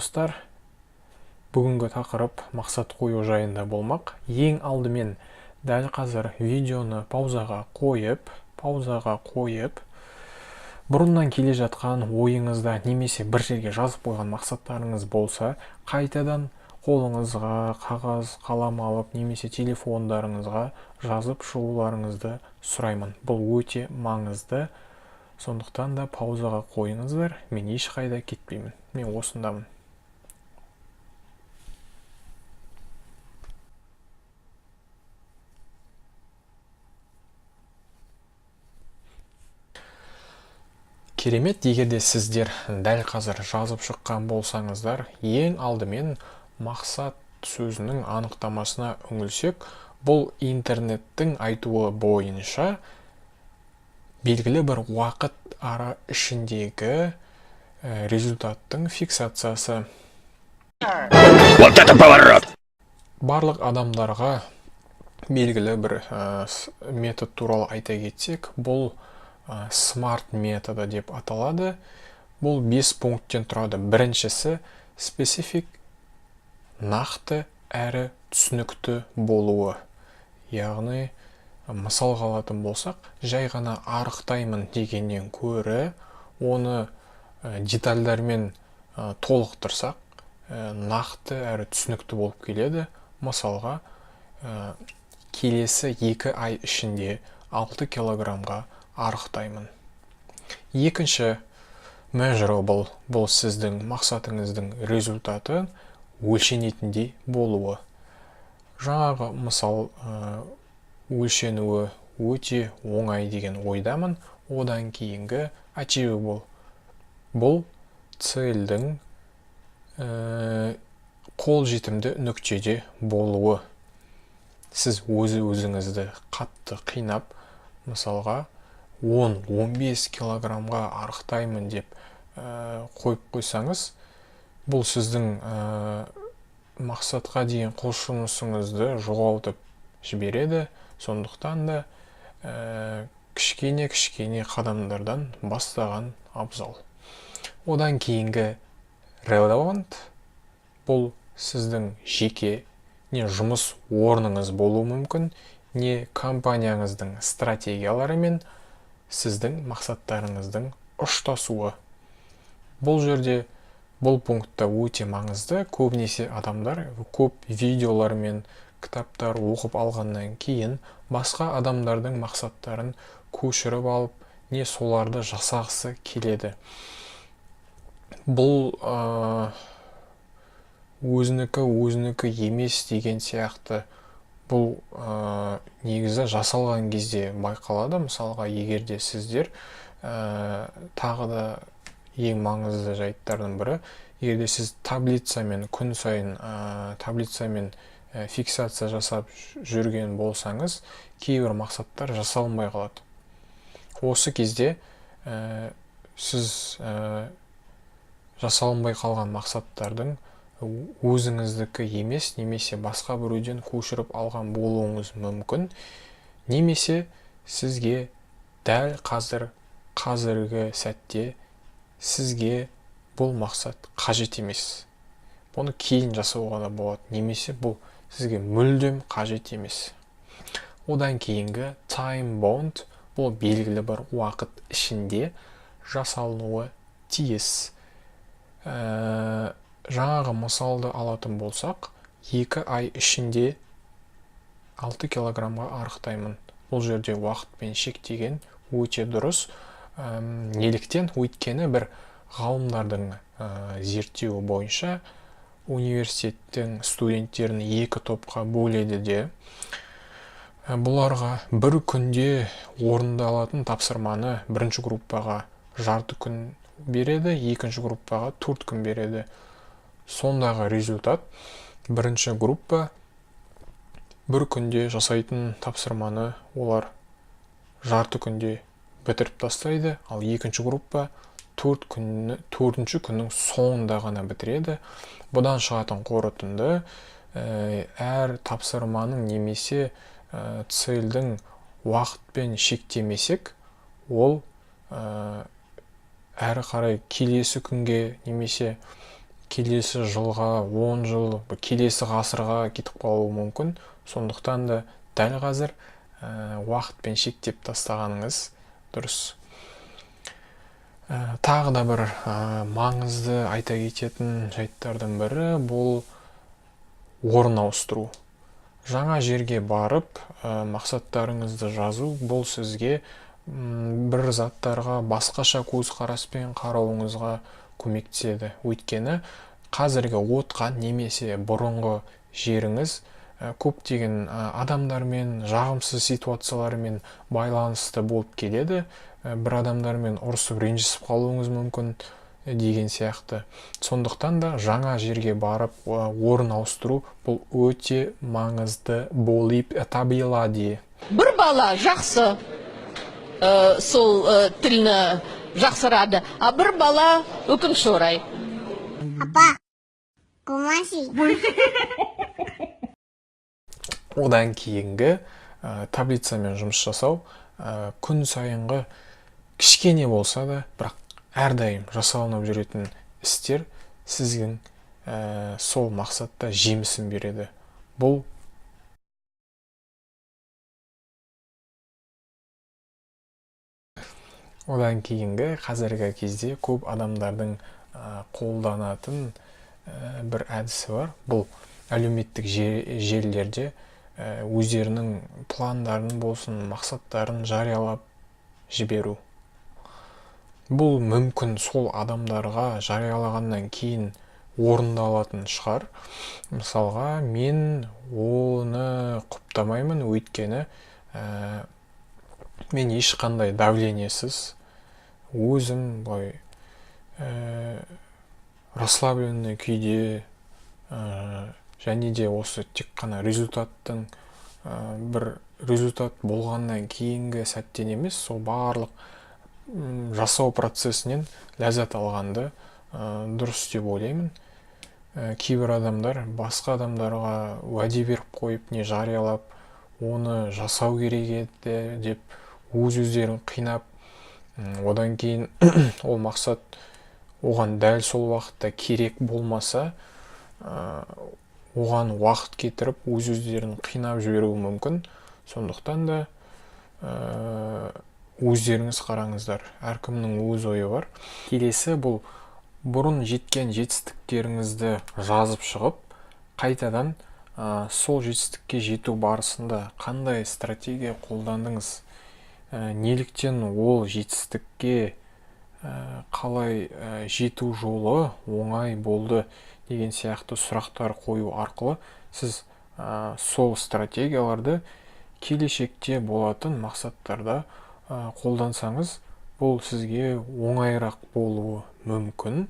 Достар, бүгінгі тақырып мақсат қою жайында болмақ. Ең алдымен дәл қазір видеоны паузаға қойып, бұрыннан келе жатқан ойыңызда немесе бір жерге жазып қойған мақсаттарыңыз болса, қайтадан қолыңызға қағаз, қалам алып немесе телефондарыңызға жазып шығуларыңызды сұраймын. Бұл өте маңызды, сондықтан да паузаға қойыңыздар. Мен ешқайда кетпеймін, мен осындамын. Керемет! Егер де сіздер дәл қазір жазып шыққан болсаңыздар, ең алдымен мақсат сөзінің анықтамасына үңілсек, бұл интернеттің айтуы бойынша белгілі бір уақыт ара ішіндегі результаттың фиксациясы. Вот это поворот! Барлық адамдарға белгілі бір метод туралы айта кетсек, бұл SMART методы деп аталады. Бұл бес пункттен тұрады. Біріншісі — specific, нақты әрі түсінікті болуы. Яғни, мысалға алатын болсақ, жай ғана арықтаймын дегеннен көрі оны детальдармен толықтырсақ, нақты әрі түсінікті болып келеді. Мысалға, келесі 2 ай ішінде 6 килограммға арықтаймын. Екінші — measurable, бұл сіздің мақсатыңыздың результаты өлшенетіндей болуы. Жаңағы мысал өлшенуі өте оңай деген ойдамын. Одан кейінгі — achievable, бұл цельдің қолжетімді нүктеде болуы. Сіз өзі өзіңізді қатты қинап, мысалға, 10-15 килограммға арықтаймын деп қойып қойсаңыз, бұл сіздің мақсатқа деген құлшынысыңызды жоғалтып жібереді. Сондықтан да кішкене кішкене қадамдардан бастаған абзал. Одан кейінгі — relevant, бұл сіздің жеке не жұмыс орныңыз болуы мүмкін, не компанияңыздың стратегиялары мен сіздің мақсаттарыңыздың ұштасуы. Бұл жерде бұл пунктта өте маңызды. Көбінесе адамдар көп видеолар мен кітаптар оқып алғаннан кейін басқа адамдардың мақсаттарын көшіріп алып, не соларды жасағысы келеді. Бұл өзінікі өзінікі емес деген сияқты. Бұл негізі жасалған кезде байқалады. Мысалға, егер де сіздер тағы да ең маңызды жайттардың бірі, егер де сіз таблицамен күн сайын таблицамен фиксация жасап жүрген болсаңыз, кейбір мақсаттар жасалынбай қалады. Осы кезде сіз жасалынбай қалған мақсаттардың өзіңіздікі емес немесе басқа біреуден көшіріп алған болуыңыз мүмкін, немесе сізге дәл қазір, қазіргі сәтте сізге бұл мақсат қажет емес, бұны кейін жасауға да болады, немесе бұл сізге мүлдем қажет емес. Одан кейінгі — time bound, бұл белгілі бір уақыт ішінде жасалынуы тиіс. Жаңағы мысалды алатын болсақ, 2 ай ішінде 6 килограммға арықтаймын. Бұл жерде уақытпен шектеген өте дұрыс. Неліктен? Өйткені бір ғалымдардың зерттеуі бойынша, университеттің студенттерін екі топқа бөледі де, бұларға бір күнде орындалатын тапсырманы бірінші группаға жарты күн береді, екінші группаға 4 күн береді. Сондағы результат: бірінші группа бір күнде жасайтын тапсырманы олар жарты күнде бітіріп тастайды, ал екінші группа 4 күні, төртінші күннің соңында ғана бітіреді. Бұдан шығатын қорытынды: әр тапсырманың немесе цельдің уақытпен шектемесек, ол әрі қарай келесі күнге немесе Келесі жылға, 10 жыл, келесі ғасырға кетіп қалуы мүмкін. Сондықтан да дәл қазір уақытпен шектеп тастағаныңыз дұрыс. Тағы да бір маңызды айта кететін жайттардың бірі — бұл орын ауыстыру. Жаңа жерге барып, мақсаттарыңызды жазу — бұл сізге бір заттарға басқаша көзқараспен қарауыңызға көмектеседі. Өйткені қазіргі отқан немесе бұрынғы жеріңіз көптеген адамдармен, жағымсыз ситуациялармен байланысты болып келеді. Бір адамдармен ұрысып, ренжісіп қалуыңыз мүмкін деген сияқты. Сондықтан да жаңа жерге барып, орын ауыстыру — бұл өте маңызды болып табылады. Бір бала жақсы сол тілні жақсарады, а бір бала, өкінішке орай. Апа, Кумаси. Одан кейінгі таблицамен жұмыс жасау. Күн сайынғы кішкене болса да, бірақ әрдайым жасалынып жүретін істер сіздің сол мақсатта жемісін береді. Бұл одан кейінгі қазіргі кезде көп адамдардың қолданатын бір әдісі бар. Бұл әлеуметтік желілерде өздерінің пландарын болсын, мақсаттарын жариялап жіберу. Бұл мүмкін сол адамдарға жариялағаннан кейін орындалатын шығар. Мысалға, мен оны құптамаймын, өйткені мен ешқандай давлениесіз, өзім былай расслабленный күйде және де осы тек қана результаттың бір результат болғаннан кейінгі сәттен емес, сол барлық жасау процесінен ләззат алғанды дұрыс деп ойлаймын. Кейбір адамдар басқа адамдарға уәде беріп қойып, не жариялап, оны жасау керек еді деп өз өздерін қинап, одан кейін ол мақсат оған дәл сол уақытта керек болмаса, оған уақыт кетіріп, өз өздерін қинап жіберуі мүмкін. Сондықтан да өздеріңіз қараңыздар, әркімнің өз ойы бар. Келесі — бұл бұрын жеткен жетістіктеріңізді жазып шығып, қайтадан сол жетістікке жету барысында қандай стратегия қолдандыңыз, неліктен ол жетістікке қалай жету жолы оңай болды деген сияқты сұрақтар қою арқылы сіз сол стратегияларды келешекте болатын мақсаттарда қолдансаңыз, бұл сізге оңайырақ болуы мүмкін.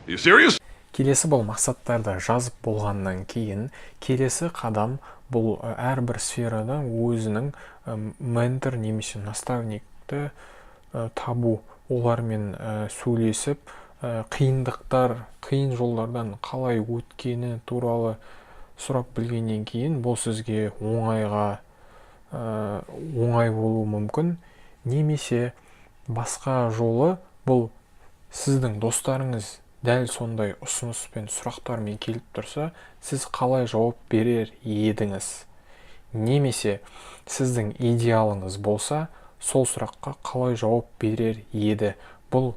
You serious? Келесі — бұл мақсаттарды жазып болғаннан кейін келесі қадам — бұл әрбір сферада өзінің ментор немесе наставникті табу. Олармен сөйлесіп, қиындықтар, қиын жолдардан қалай өткені туралы сұрап білгеннен кейін, бұл сізге оңай болуы мүмкін. Немесе басқа жолы — бұл сіздің достарыңыз дәл сондай ұсыныспен, сұрақтармен келіп тұрса, сіз қалай жауап берер едіңіз, немесе сіздің идеалыңыз болса, сол сұраққа қалай жауап берер еді. Бұл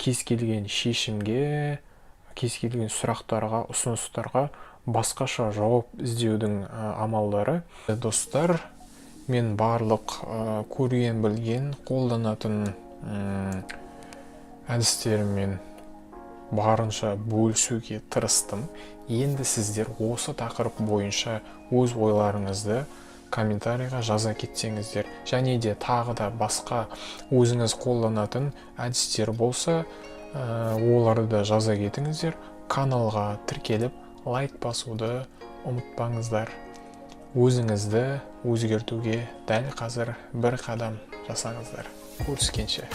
кез келген шешімге, кез келген сұрақтарға, ұсыныстарға басқаша жауап іздеудің амалдары. Достар, мен барлық көрген, білген, қолданатын әдістеріммен барынша бөлісуге тырыстым. Енді сіздер осы тақырып бойынша өз ойларыңызды комментарийға жаза кетсеңіздер және де тағы да басқа өзіңіз қолданатын әдістер болса, оларды да жаза кетіңіздер. Каналға тіркеліп, лайк басуды ұмытпаңыздар. Өзіңізді өзгертуге дәл қазір бір қадам жасаңыздар. Көріскенше!